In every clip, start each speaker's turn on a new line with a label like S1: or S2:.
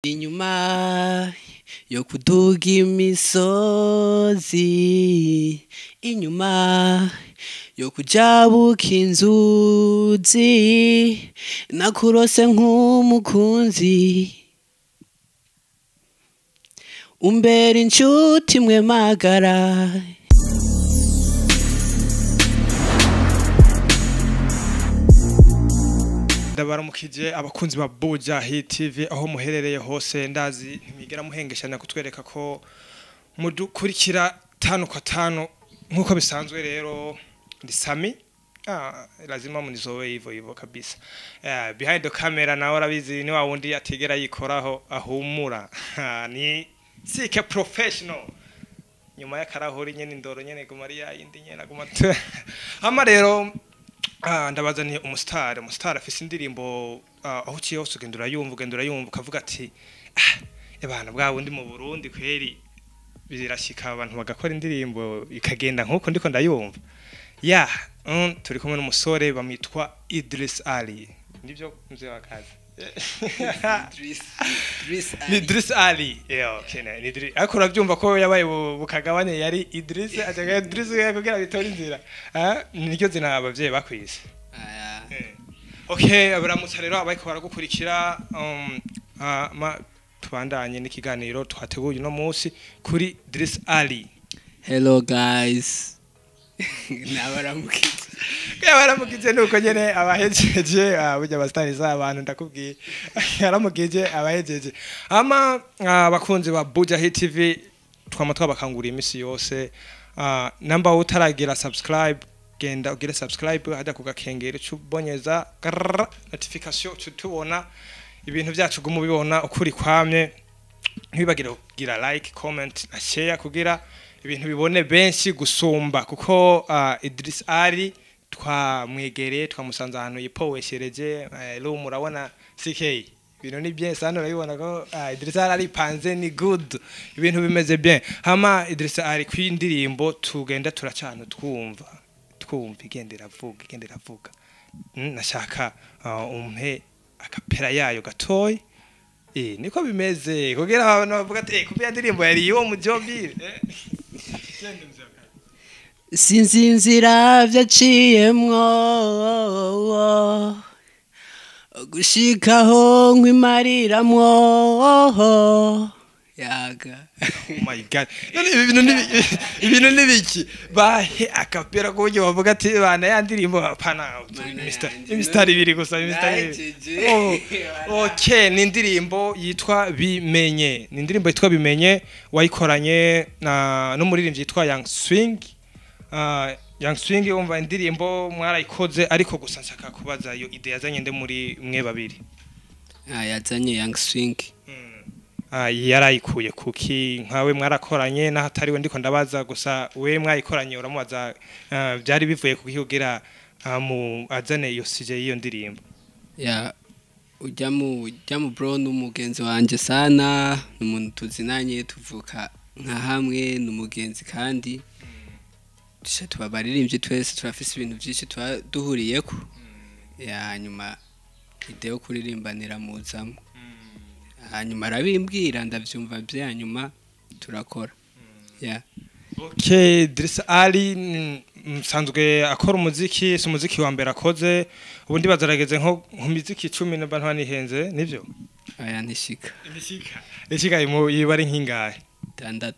S1: Inyuma yo kuduga imisozi, inyuma yo kujabuka inzuzi, nakurose nk'umukunzi, umbera inshuti mwe magara.
S2: Ndabaramukije abakunzi ba Buja Hit TV aho muherereye hose, ndazi ntimigera muhengeshanya kutwereka ko mudukurikira tano kwa tano nkuko bisanzwe. Rero ndi Sami, lazima munizowe hivyo hivyo kabisa. Behind the camera nawe arabizi, ni wa wundi atigera yikoraho ahumura ni sike professional nyuma y'akarahuri nyene indoro nyene gumariya yindi nyene aguma. Hama rero ndabazaniye umustar afise indirimbo aho uciye hose ugenda urayumva, ugenda urayumva ukavuga ati ebana bwa bundi mu Burundi kweri birashika abantu bagakora indirimbo ikagenda nkuko ndiko ndayumva. Ya turi kumwe n'umusore bamwitwa Idris Ali, nivyo mzee wa kazi?
S1: Idris
S2: ni Idris Ali. Yeah, okay, ni Idris. Ariko uravyumva ko yabaye bukagabane, yari Idris ajaga Idris kugira bitore inzira. Niryo zina abavyeyi bakwise. Okay, abaramutsa rero abariko baragukurikira, tubandanye n'ikiganiro twateguye uno munsi kuri Idris Ali.
S1: Hello guys. Nabaramukije.
S2: Yabaramukije nuko nyene abahejeje, burya abastari z'abantu ndakubwiye. Yaramukije abahejeje. Ama abakunzi ba Buja Hit TV twama twabakanguriye imisi yose. Namba utaragira subscribe, genda ugire subscribe hajya kugakengera cubonyeza notification tubona ibintu byacu gumu bibona ukuri kwamye. Ntibibagire kugira like, comment na share kugira ibintu bibone benshi gusumba, kuko Idris Ali twamwegereye twamusanze ahantu yipoweshereje room, murabona CK ibintu ni bien sana, urabibona ko Idris Ali aripanze, ni good, ibintu bimeze bien. Hama Idris Ali kwindirimbo tugenda turacana twumva igenda iravuga, igenda iravuga. Nashaka umpe akapera yayo gatoyi. Niko bimeze kugira abantu bavuga ati kubya ndirimbo yari yo mu jobire.
S1: Sinzi inzira vyaciyemwo gushikaho nkwimariramwo yaga.
S2: Oh my god, none ibintu nibiki bahe akapera kuburyo bavuga ati bana ya ndirimbo apana imistari ibiri gusa, imistari. Okay, ni indirimbo yitwa Bimenye, ni indirimbo yitwa Bimenye wayikoranye na n'umuririmbyi yitwa Young Swing. Young Swing umva indirimbo mwarayikoze, ariko gusa nshaka kubaza iyo idea yazanye nde muri mwe babiri?
S1: Yazanye Young Swing.
S2: Yarayikuye kuki nkawe mwarakoranye nahatariwe ndiko ndabaza gusa we mwayikoranye uramubaza byari bivuye kuki kugira azane iyo sije y'iyo ndirimbo?
S1: Ya ujya mu bro n'umugenzi wanje sana, n'umuntu tuzinanye tuvuka nka hamwe, n'umugenzi kandi tubabaririmbye twese turafise ibintu byinshi duhuriyeko. Ya nyuma ideo yo kuririmbanira muzamo. Hanyuma arabimbwira ndavyumva bya nyuma turakora. Yeah.
S2: Okay, Idris Ali msanzwe akora umuziki, si umuziki wa mbere akoze, ubundi bazarageze nko mu miziki 10 n'abantu banihenze, nivyo?
S1: Aya ntishika.
S2: Ntishika. Ntishika yiba ari nkingahe?
S1: 6.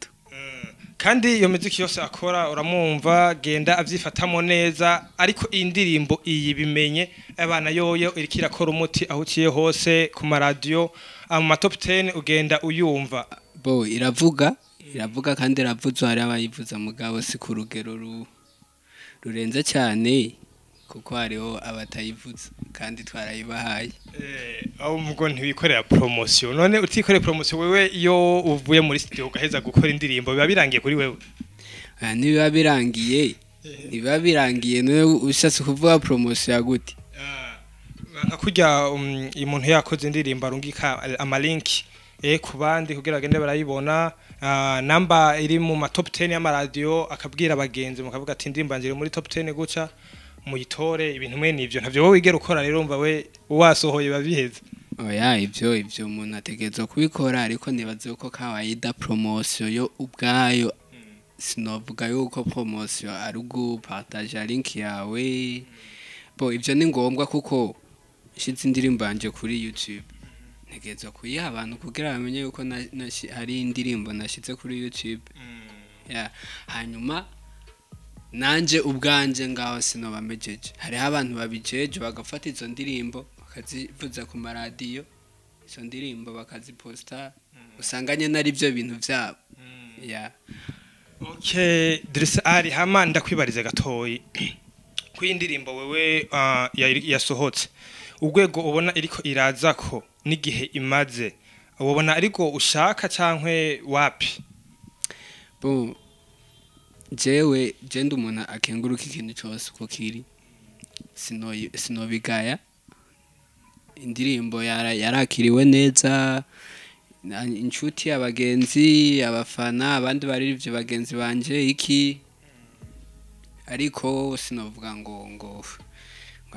S2: Kandi iyo miziki yose akora uramwumva genda avyifatamo neza, ariko indirimbo iyi Bimenye abana yoyo iriko irakora umuti aho uciye hose ku maradiyo, mu top 10 ugenda uyumva.
S1: Bo iravuga kandi iravuzwa, hari abayivuza mugabo si ku rugero rurenze cyane, kuko hariho abatayivuza kandi twarayibahaye.
S2: Aho ubwo ntiwikorera promotion, none utikorera promotion wewe iyo uvuye muri studio ugaheza gukora indirimbo biba birangiye kuri wewe?
S1: Nibiba birangiye, nibiba birangiye none ushatse kuvuga promotion ya gute?
S2: Nka kurya umuntu yakoze indirimbo arungika amalink ku bandi kugira bagende barayibona, namba iri mu ma top 10 y'amaradiyo akabwira abagenzi mukavuga ati indirimbo yanjye iri muri top 10 guca muyitore, ibintu mwe nivyo ntavyo wowe wigera ukora. Rero umva we wasohoye babiheze.
S1: Oya, ivyo umuntu ategerezwa kubikora, ariko nibaze ko kawaida promotion yo ubwayo, sinovuga yuko promotion ari ugupartaja link yawe. Bo ivyo ni ngombwa, kuko nshize indirimbo yanje kuri YouTube ntegerezwa kuyiha abantu kugira bamenye yuko hari indirimbo nashize kuri YouTube. Ya, hanyuma nanje ubwanje ngaho sinoba mejeje. Hariho abantu babijeje, bagafata izo ndirimbo bakazivuza ku maradiyo, izo ndirimbo bakaziposta, usanga nyene ari byo bintu vyabo, ya.
S2: Okay, Idrissa Ali, hama ndakwibariza gatoyi ku indirimbo wewe yasohotse, urwego ubona iriko iraza ko n'igihe imaze, ubona ariko ushaka cankwe wapi?
S1: Bon, jewe je ndi umuntu akenguruka ikintu cyose uko kiri. Sinobigaya, indirimbo yarakiriwe neza, inshuti, abagenzi, abafana, abandi baririmbyi bagenzi banje iki, ariko sinovuga ngo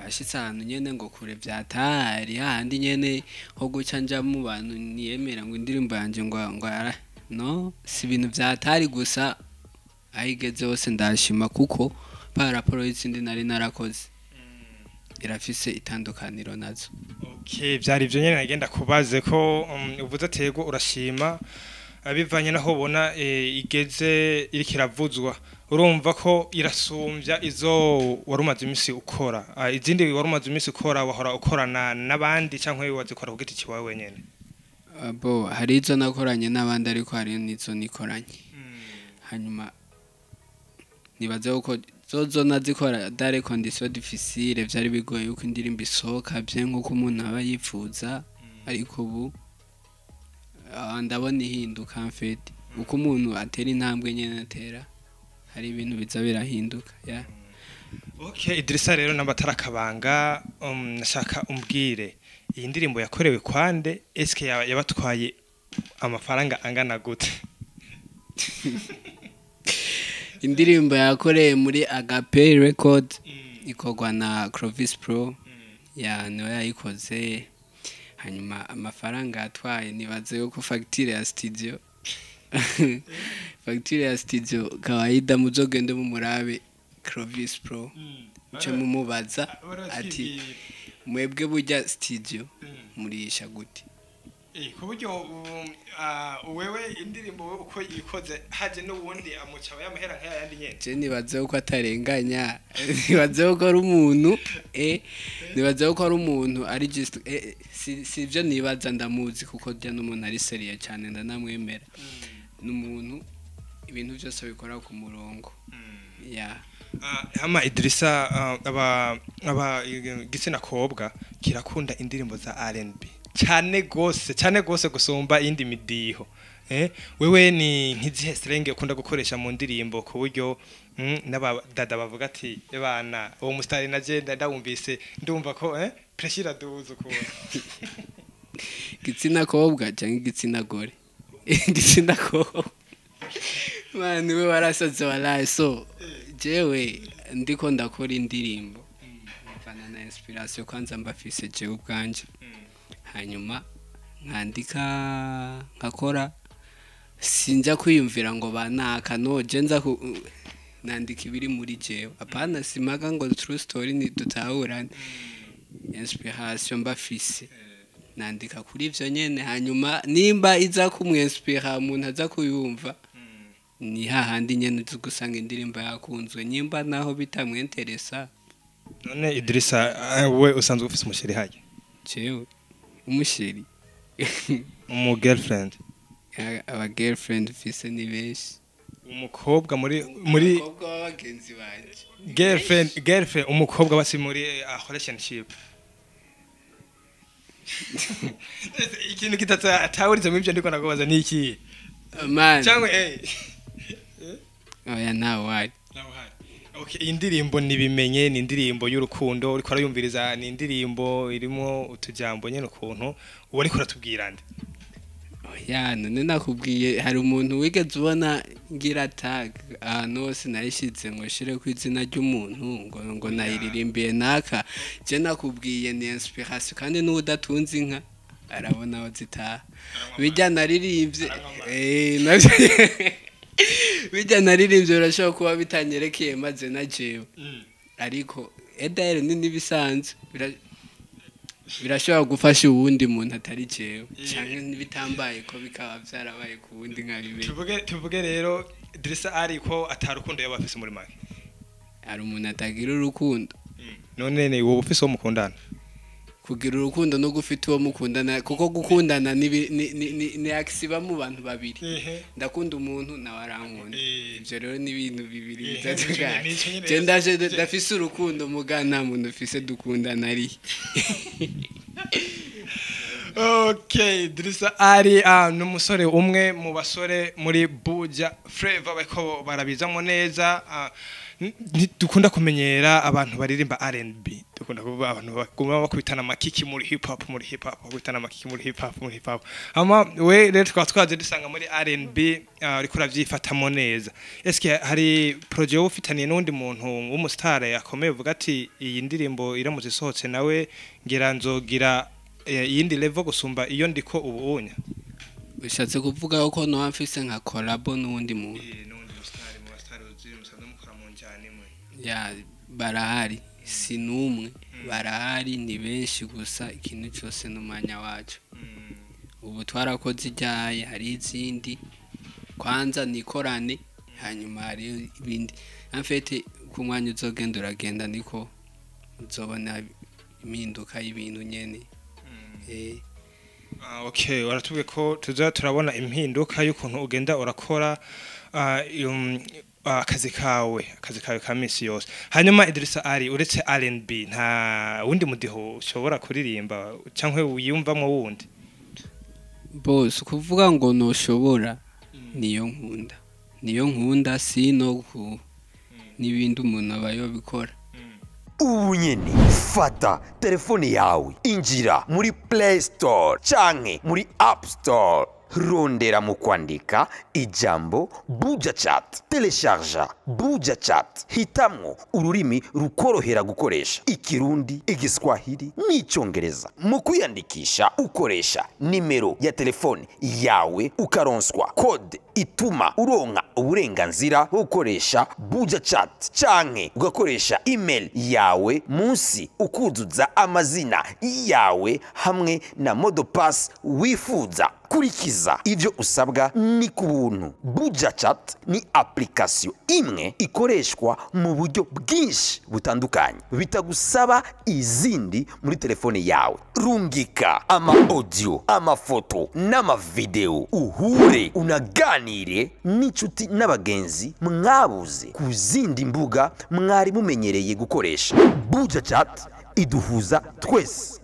S1: yashitse ahantu nyene ngo kure vyatari hahandi nyene ho guca nja mu bantu niyemera ngo indirimbo yanje ngo yara no si ibintu vyatari. Gusa aho igeze hose ndashima, kuko par rapport y'izindi nari narakoze irafise itandukaniro nazo.
S2: Okay, vyari ivyo nyene nagenda kubaze ko uvuze atego urashima bivanye naho ubona igeze iriko iravuzwa, urumva ko irasumbya izo wari umaze imisi ukora. Izindi wari umaze imisi ukora, wahora ukorana n'abandi canke wazikora ku giti ciwawe wenyene?
S1: Bo hari izo nakoranye n'abandi, ariko hari n'izo nikoranye. Hanyuma nibaze ko zozo nazikora dans les conditions difficiles, vyari bigoye yuko indirimbo isohoka vye nk'uko umuntu aba yifuza, ariko ubu ndabona ihinduka. En fait, uko umuntu atera intambwe nyene atera, hari ibintu biza birahinduka, yeah.
S2: Okay, Idrissa, rero namba atarakabanga, nashaka umbwire iyi ndirimbo yakorewe kwande, eske yabatwaye amafaranga angana gute?
S1: Indirimbo yakoreye muri Agape Record, ikorwa na Clovis Pro, ya niwe yayikoze. Hanyuma amafaranga yatwaye, nibaze yuko facture ya studio kawaida, muzogende mumurabe Clovis Pro, muce mumubaza ati: "Mwebwe burya studio murisha gute?"
S2: Ku buryo wewe indirimbo wewe uko yikoze haje n'uwundi amuca yamahera nk'aya yandi nyene?
S1: Je nibaze yuko atarenganya, nibaze yuko ari umuntu nibaze yuko ari umuntu ari just si ivyo nibaza, ndamuzi, kuko rya n'umuntu ari sérieux cyane, ndanamwemera. N'umuntu ibintu byose bikora ku murongo, ya.
S2: Hama Idrissa, aba igitsina kobwa kirakunda indirimbo za R&B cyane gose, cyane gose gusumba iyindi midiho. Wewe ni nk'izihe slang ukunda gukoresha mu ndirimbo ku buryo n'abadada bavuga ati: "Ebana, uwo mustari naje ndawumvise, ndumva ko pressure iraduza ukuntu"?
S1: Igitsina kobwa cyangwa igitsina gore? Igitsina kobwa, man, we warasaze walayi. So jewe ndiko ndakora indirimbo mvana na inspiration kwanza mbafise jewe ubwanje, hanyuma nkandika, nkakora. Sinjya kwiyumvira ngo banaka, no je nza nandika ibiri muri jewe, apana simaga ngo true story ni dutahurane. Inspiration mbafise nandika kuri ivyo nyene, hanyuma nimba iza kumwinspira umuntu aza kuyumva, ni hahandi nyene uzi gusanga indirimbo yakunzwe, nimba naho bitamwenteresa.
S2: None Idrissa, we usanzwe ufise umuchéri haje?
S1: Jewe umuchéri?
S2: Umu girlfriend.
S1: Aba girlfriend mfise ni benshi.
S2: Umukobwa muri
S1: Abakobwa b'abagenzi banje.
S2: Girlfriend, umukobwa basi muri relationship. Ikintu kitatawurize mu ibyo ndiko nakubaza ni iki?
S1: Man.
S2: Cyangwa
S1: Oya, ntawe wari.
S2: Okay, iyi ndirimbo nibimenye ni indirimbo y'urukundo, uriko arayumviriza, ni indirimbo irimo utujambo nyene ukuntu, uwo ariko uratubwira nde?
S1: Oya, none nakubwiye, hari umuntu wigeze ubona ngira tag ahantu hose nayishize ngo shire ku izina ry'umuntu ngo nayiririmbiye naka? Je nakubwiye ni inspiration, kandi n'udatunze inka. Arabona aho zitaha. Bijya naririmbye, navyo bijya naririmbye birashobora kuba bitanyerekeye maze na jewe, ariko edayeri ni n'ibisanzwe, birashobora gufasha uwundi muntu atari jewe, canke n'ibitambaye ko bikaba vyarabaye ku wundi nkabimenya.
S2: Tuvuge rero Idrissa Ali ko atarukundo yaba afise muri make?
S1: Hari umuntu atagira urukundo?
S2: None ni wowe ufise uwo mukundana?
S1: Kugira urukundo no gufite uwo mukundana, kuko gukundana ni akisiba mu bantu babiri. Ndakunda umuntu, nawe arankunda. Ibyo rero ni ibintu bibiri bitandukanye.
S2: Nico nyene.
S1: Je ndaje ndafise urukundo, muga nta muntu ufise dukundana ari.
S2: Okay, Idrissa Ali ni umusore umwe mu basore muri Buja Flavor bariko barabizamo neza. Dukunda kumenyera abantu baririmba R&B, dukunda kuvuga abantu baguma bakubitana amakiki muri hip hop, muri hip hop bakubitana amakiki muri hip hop, muri hip hop. Ama we rero tukaba twaje dusanga muri R&B, uriko uravyifatamo neza. Eske hari projet wowe ufitaniye n'undi muntu w'umustar akomeye, uvuga ati iyi ndirimbo iramutse isohotse nawe ngira nzogira iyindi level gusumba iyo ndiko ubu unya?
S1: Ushatse kuvuga ko noba mfise nka collabo n'uwundi muntu?
S2: N'undi mustar mu bastar uzi musanzwe mukora mu njyana imwe.
S1: Ya, barahari, si n'umwe, barahari ni benshi, gusa ikintu cyose n'umwanya wacu. Ubu twarakoze ijyaye, hari izindi kwanza nikorane, hanyuma hari ibindi. En fait, ku mwanya uzogenda uragenda niko uzobona impinduka y'ibintu nyene.
S2: Okay, waratubwiye ko tuza turabona impinduka y'ukuntu ugenda urakora akazi kawe ka misi yose. Hanyuma Idrissa Ali, uretse R&B nta wundi mudiho ushobora kuririmba cyangwa wiyumvamo wundi?
S1: Bose ukuvuga ngo ntushobora, niyo nkunda, niyo nkunda, sino ku n'ibindi umuntu aba yobikora.
S3: Ubu nyene fata telefone yawe, injira muri Play Store canke muri App Store, rondera mu kwandika ijambo Buja Chat, telecharja Buja Chat, hitamwo ururimi rukorohera gukoresha, Ikirundi, Igiswahili n'Icyongereza. Mu kwiyandikisha ukoresha nimero ya telefone yawe, ukaronswa code ituma uronka uburenganzira bwo gukoresha Buja Chat, canke ugakoresha email yawe, munsi ukuzuza amazina yawe hamwe na mot de passe wifuza. Kurikiza ivyo usabwa, ni ku buntu. Buja Chat ni application imwe ikoreshwa mu buryo bwinshi butandukanye, bitagusaba izindi muri telefone yawe. Rungika ama audio, amafoto n'amavideo, uhure unaganire n'inshuti n'abagenzi mwabuze ku zindi mbuga mwari mumenyereye gukoresha. Buja Chat iduhuza twese.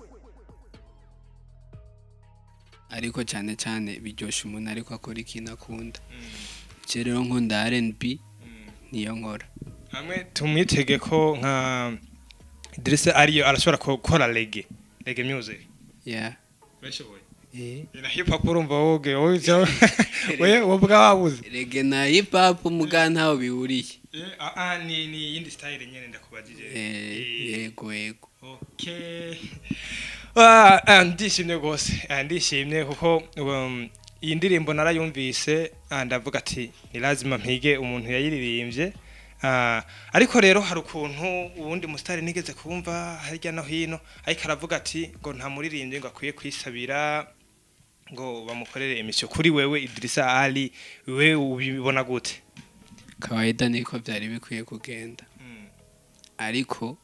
S1: Ariko cyane cyane biryosha umuntu ariko akora ikintu akunda. Je rero nkunda R&B, niyo nkora.
S2: Hamwe tumwitege ko nka Idrissa ariyo arashobora gukora reggae music?
S1: Yeah.
S2: Urashoboye?
S1: Eh.
S2: Na hip hop urumva woge wowe we wowe wabuze?
S1: Reggae na hip hop muga ntaho bihuriye.
S2: Ni yindi style nyene ndakubajije.
S1: Yego.
S2: Okay. Ndishimye rwose. Ndishimye kuko iyi ndirimbo narayumvise, ndavuga ati ni lazima mpige umuntu yayiririmbye. Ariko rero hari ukuntu uwundi musitari nigeze kumva hirya no hino ariko aravuga ati ngo nta muririmbyi ngo akwiye kwisabira ngo bamukorere emission. Kuri wewe Idrissa Ali, we ubibona gute?
S1: Kawaida niko byari bikwiye kugenda, ariko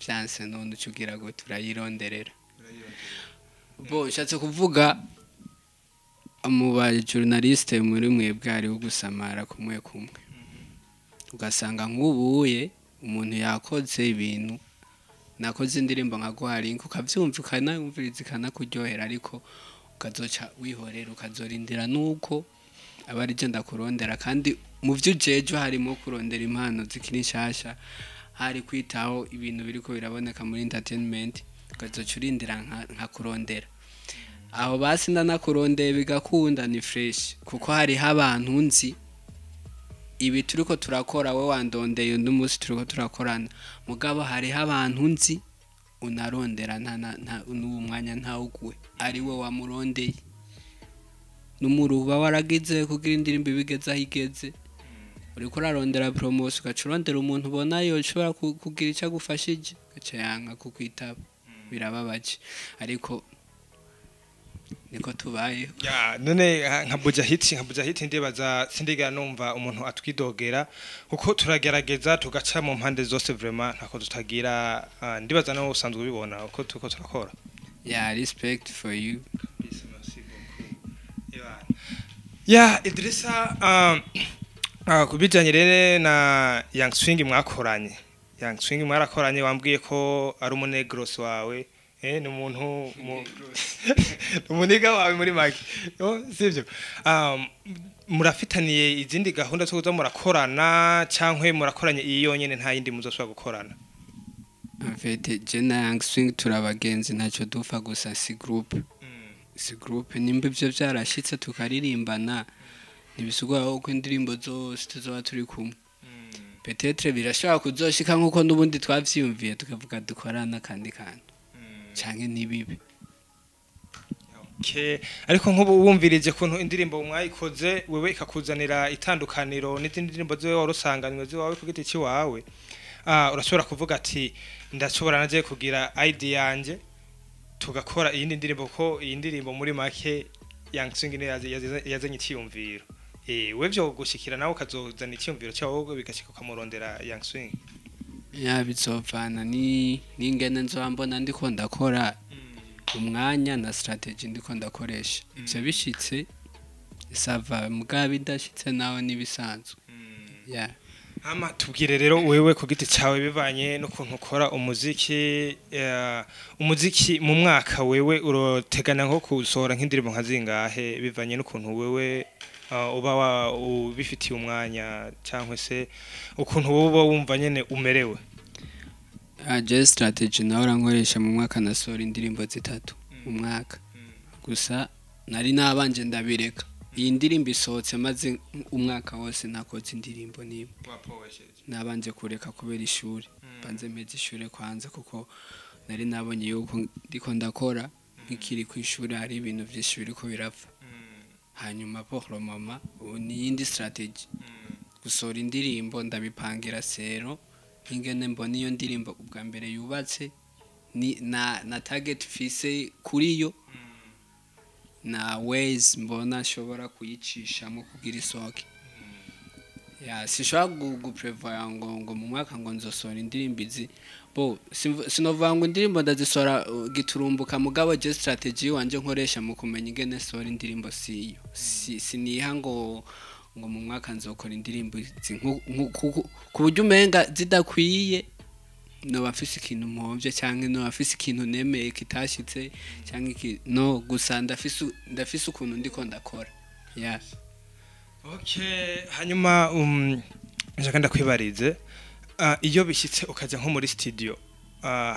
S1: vyanse none ucugira ngo turayironderera. Bo nshatse kuvuga mu ba journaliste muri mwebwe hariho gusamara kumwe kumwe, ugasanga nk'ubuye umuntu yakoze ibintu, nakoze indirimbo nka guharinka, ukavyumva ukanayumviriza ikanakuryohera, ariko ukazoca wihorera, ukazorindira nuko aba ari je ndakurondera. Kandi mu vyo ujejwe harimo kurondera impano zikiri nshasha, hari kwitaho ibintu biriko biraboneka muri entertainment, ukazoca urindira nka kurondera. Aho basi ndanakurondeye bigakunda, ni fresh, kuko hariho abantu nzi ibi turiko turakora. We wandondeye undi munsi turiko turakorana, mugabo hariho abantu nzi. Unarondera nta n'uwo mwanya ntawuguhe, ari we wamurondeye, n'umuruba waragize kugira indirimbo ibigeze aho igeze. Uriko urarondera promotion, ugaca urondera umuntu ubona yoshobora kugira icyo agufashije, ugaca yanka kukwitaba. Birababaje, ariko niko tubayeho.
S2: Ya, none nka Buja Hit ndibaza sindigera numva umuntu atwidogera, kuko turagerageza tugaca mu mpande zose, vraiment ntako tutagira. Ndibaza nawe usanzwe ubibona uko tuko turakora.
S1: Yeah, respect for you.
S2: Ya Idrissa, kubijanye rero na Young Swing mwakoranye, Young Swing mwarakoranye, wambwiye ko ari umunegros wawe, ni umuntu umuniga wawe muri make. Yo, sivyo? Murafitaniye izindi gahunda zo kuza murakorana, cankwe murakoranye iyi yonyene, nta yindi muzosubira gukorana?
S1: En fait, je na Young Swing turabagenzi, ntacyo dupfa, gusa si groupe, si groupe. Nimba ivyo vyarashitse tukaririmbana, ntibisigura ko indirimbo zose tuzoba turi kumwe. Peut-être birashobora kuzoshika nkuko n'ubundi twavyiyumviye, tukavuga dukorana kandi kantu, canke ntibibe.
S2: Okay. Ariko nk'ubu wumvirije kuntu indirimbo mwayikoze, wewe ikakuzanira itandukaniro n'izindi ndirimbo ziwe wari usanganywe ziwawe ku giti ciwawe, urashobora kuvuga ati ndashobora naje kugira idea yanje tugakora iyindi ndirimbo, ko iyi ndirimbo muri make Young Swing niyo yazanye iciyumviro. We vyo gushikira nawe ukazozana iciyumviro cyawe, bigashika ukamurondera Young Swing?
S1: Ya, bizovana ni n'ingene nzoba mbona ndiko ndakora, umwanya na strategy ndiko ndakoresha. Ivyo bishitse, ça va, mugabo bidashitse nawe nibisanzwe, yeah.
S2: Hama tubwire rero wewe ku giti cyawe, bivanye n'ukuntu ukora umuziki, umuziki mu mwaka wewe uroteganya nko kusohora nk'indirimbo nka zingahe, bivanye n'ukuntu wewe uba ubifitiye umwanya, cyangwa se ukuntu wowe uba wumva nyene umerewe?
S1: Je strategy nawe nkoresha, mu mwaka nasohora indirimbo zitatu mu mwaka. Gusa nari nabanje ndabireka. Iyi ndirimbo isohotse maze umwaka wose ntakoze indirimbo nimwe. Nabanje kureka kubera ishuri, banze mpeze ishuri kwanza, kuko nari nabonye yuko ndiko ndakora nkikiri ku ishuri hari ibintu byinshi biriko birapfa. Hanyuma pour le moment ubu ni iyindi strategy. Gusohora indirimbo ndabipangira sero ingene mbona iyo ndirimbo ubwa mbere yubatse, ni na target fise kuri yo, na ways mbona nshobora kuyicishamo kugira isohoke. Ya, sinshobora guprevoya ngo mu mwaka ngo nzosohora indirimbo izi. Bo sinovuga ngo indirimbo ndazisohora giturumbuka, mugabo je strategy wanje nkoresha mu kumenya ingene sohora indirimbo siyo si, siniha ngo mu mwaka nzokora indirimbo izi, ku buryo umenga zidakwiye noba mfise ikintu mpomvye, canke noba mfise ikintu nemeye kitashitse, canke no gusa ndafise ukuntu ndiko ndakora, yeah.
S2: Okay, hanyuma nshaka ndakwibarize, iyo bishyitse ukajya nko muri studio,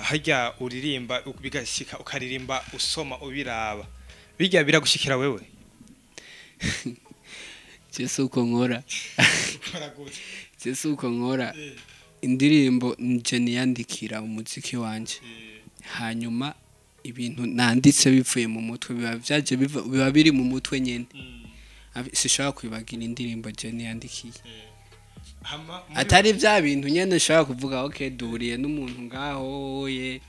S2: harya uririmba bigashika ukaririmba usoma ubiraba, bijya biragushikira wewe?
S1: Je si uko nkora.
S2: Ukora gute?
S1: Je si uko nkora. Indirimbo nje niyandikira umuziki wanje, hanyuma ibintu nanditse bivuye mu mutwe, biba vyaje biba biri mu mutwe nyene. Sinshobora kwibagira indirimbo je niyandikiye.
S2: Hama
S1: Atari bya bintu nyene nshobora kuvuga, okay, duhuriye n'umuntu ngaho, ye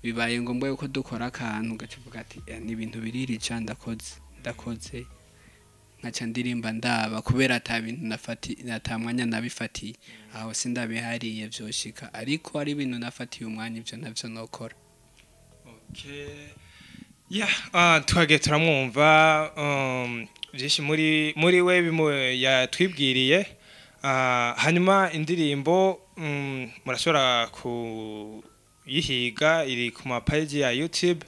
S1: bibaye ngombwa yuko dukora akantu, ugaca uvuga ati: "Eh, ni ibintu biririja, ndakoze nkaca ndirimba ndaba, kubera ata bintu nafati, ata mwanya nabifatiye." Aho sindabihariye, vyoshika, ariko ari ibintu nafatiye umwanya, ivyo navyo nokora.
S2: Okay. Yeah, twagiye turamwumva byinshi muri we yatwibwiriye. Hanyuma indirimbo murashobora kuyihiga, iri ku ma page ya YouTube.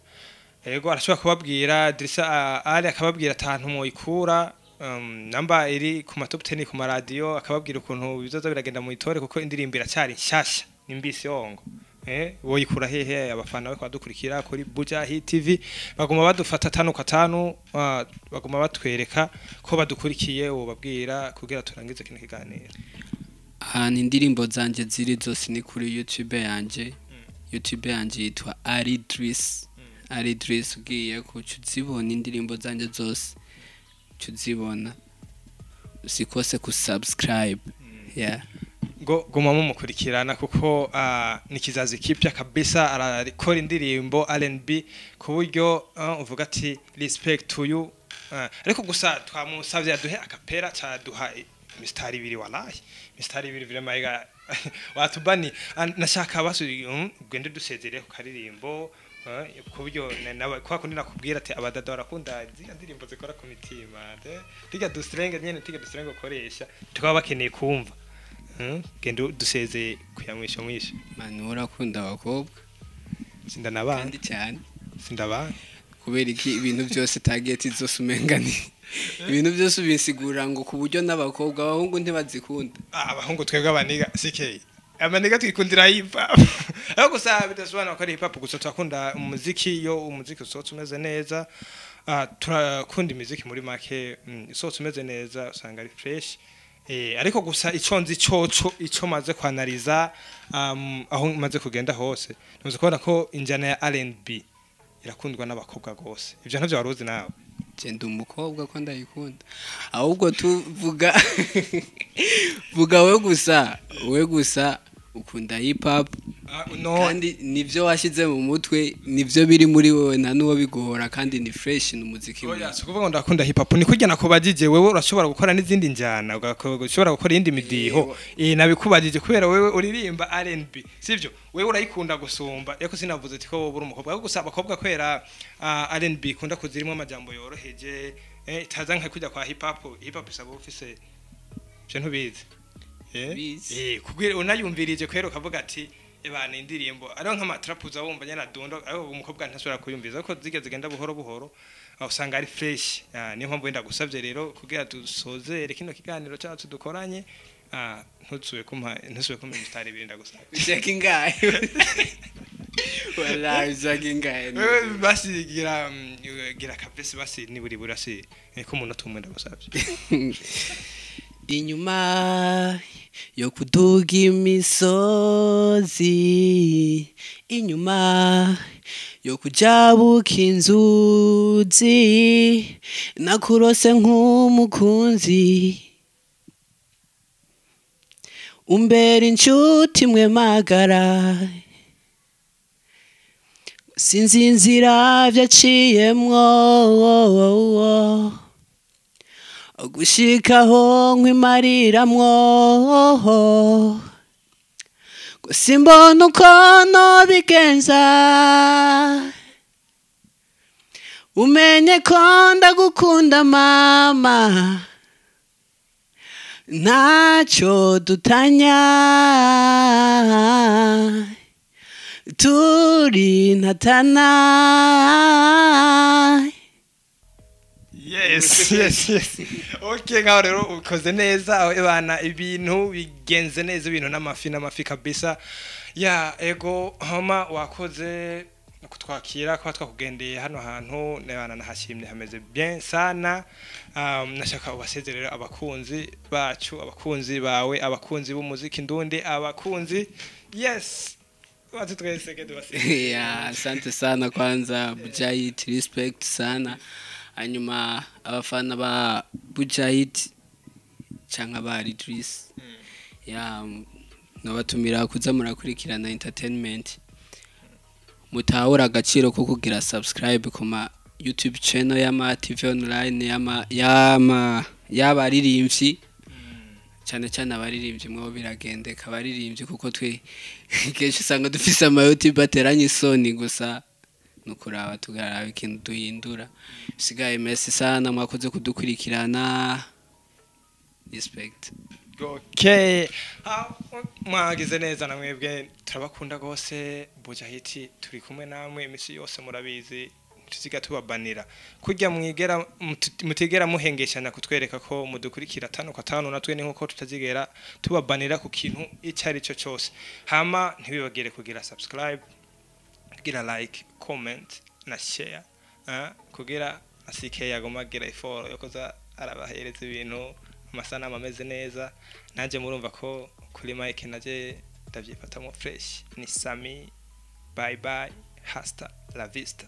S2: Yego, arashobora kubabwira Drissa Ali akababwira atantu muyikura, namba iri ku ma top 10 ku ma radio, akababwira ukuntu bizoza biragenda mu itore, kuko indirimbo iracyari nshasha, ni mbisi yongo. Woyikura hehe? Abafana be kwadukurikira kuri Buja Hit TV baguma badufata tanu kwa tanu, baguma batwereka ko badukurikiye, wobabwira kugira turangize kino kiganiro?
S1: Ahantu indirimbo zanje ziri zose ni kuri YouTube yanje. YouTube yanjye yitwa Ari Driss. Ari Driss, ugiye kuca uzibona indirimbo zanjye zose, uca uzibona, usikose ku subscribe, yeah.
S2: Ngo guma mumukurikirana kuko ni kizazi kipya kabisa, arakora indirimbo R&B ku buryo uvuga ati respect to you. Ariko gusa twamusavye aduhe a cappella, caduha mistari ibiri. Wallahi mistari ibiri vraiment iga watubani. Nashaka basu ugende dusezere ku karirimbo ku buryo kwa kundi nakubwira ati abadada barakunda ziriya ndirimbo zikora ku mitima, tiga dustrenge nyene, tiga dustrenge ukoresha, tukaba bakeneye kumva. Genda duseze kuyamwisha mwisha.
S1: Mani, urakunda abakobwa.
S2: Sindanabana.
S1: Kandi cyane.
S2: Sindabana.
S1: Kubera iki ibintu byose target zose umenga ni ibintu byose ubisigura ngo ku buryo n'abakobwa, abahungu ntibazikunda?
S2: Ah, abahungu twebwe abaniga CK, amaniga twikundira hip hop, ariko gusa bidasobanura ko ari hip hop gusa. Turakunda umuziki, iyo umuziki usohotse umeze neza. Turakunda imiziki muri make, isohotse umeze neza usanga ari fresh. Ariko gusa ico nzi coco, ico maze kwanariza, aho maze kugenda hose, ntuzi kubona ko injyana ya R&B irakundwa n'abakobwa gose. Ivyo ntavyo waruzi nawe?
S1: Je ndi umukobwa ko ndayikunda. Ahubwo tuvuga vuga we gusa, we gusa ukunda hip hop.
S2: No.
S1: Kandi nivyo washize mu mutwe, nivyo biri muri wewe, nta n'uwo biguhora, kandi ni fresh, ni umuziki
S2: Oya,
S1: mwiza.
S2: si ukuvuga ngo ndakunda hip hop, ni kurya nakubajije wewe urashobora gukora n'izindi njyana, ushobora gukora iyindi midiho. Nabikubajije kubera wewe uririmba R&B, sivyo? Wewe urayikunda gusumba, ariko sinavuze ati ko wowe uri umukobwa. Ariko gusa abakobwa kwera R&B ikunda kuzirimo amajambo yoroheje, itaza nka kujya kwa hip hop. Hip hop isaba ufise ivyo ntubizi.
S1: Bizi.
S2: Kubwira unayumvirije kwera ukavuga ati ebana indirimbo ariho nk'amatrapuza wumva nyana dundo, ariko umukobwa ntashobora kuyumviza ko zige zigenda buhoro buhoro, aho usanga ari fresh. Niyo mpamvu wenda gusavye rero kugira dusozere kino kiganiro cyacu dukoranye, ntusuye kumpa imitari ibiri, ndagusabye.
S1: Ushaka ingahe? Wallahi ushaka ingahe?
S2: Wewe basi gira gira kabisa basi niburi burasi ko umunota umwe, ndagusabye.
S1: Inyuma yo kuduga imisozi, inyuma yo kujabuka inzuzi, nakurose nk'umukunzi umbera inshuti mwe magara. Sinzi inzira vyaciyemwo gushikaho nkwimariramwo, gusa imbona uko nobigenza. Umenye ko ndagukunda mama, ntacyo dutanya, turi ntatana.
S2: Yes, okay, ngaho rero ukoze neza aho bana, ibintu bigenze neza, ibintu n'amafi n'amafi kabisa. Ya ego homa wakoze kutwakira kuba twakugendeye hano hantu nebana, nahashimye, hameze bien sana. Nashaka ubasezerera abakunzi bacu, abakunzi bawe, abakunzi b'umuziki ndundi, abakunzi, yes, watu twese ke tubasezerere.
S1: Ya, asante sana kwanza Bujahid, respect sana. Hanyuma abafana ba Bujahid canke ba Idris, ya, nabatumira kuza murakurikirana entertainment, mutahura agaciro ko kugira subscribe ku ma YouTube channel y'ama TV online, y'ama y'abaririmbyi, cyane cyane abaririmbyi mwo biragendeka abaririmbyi, kuko twe kenshi usanga dufise ama YouTube ateranye isoni gusa, nukuraba tugaraba ikintu duhindura bisigaye. Merci sana, mwakoze kudukurikirana, respect.
S2: Okay. Mwagize neza na mwebwe, turabakunda gose. Bujahiti turi kumwe namwe imisi yose, murabizi, tuziga tubabanira kurya mwigera mutigera muhengeshana kutwereka ko mudukurikira tano kwa tano, natwe ni nkuko tutazigera tubabanira ku kintu icyo ari cyo cyose. Hama ntibibagire kugira subscribe, kugira like, comment na share, kugira asike yagoma agira iforo yo kuza arabahereza ibintu, amasanamu ameze neza. Nanjye murumva ko kuri mic naje ndavyifatamo fresh, ni Sami. Bye bye, hasta la vista.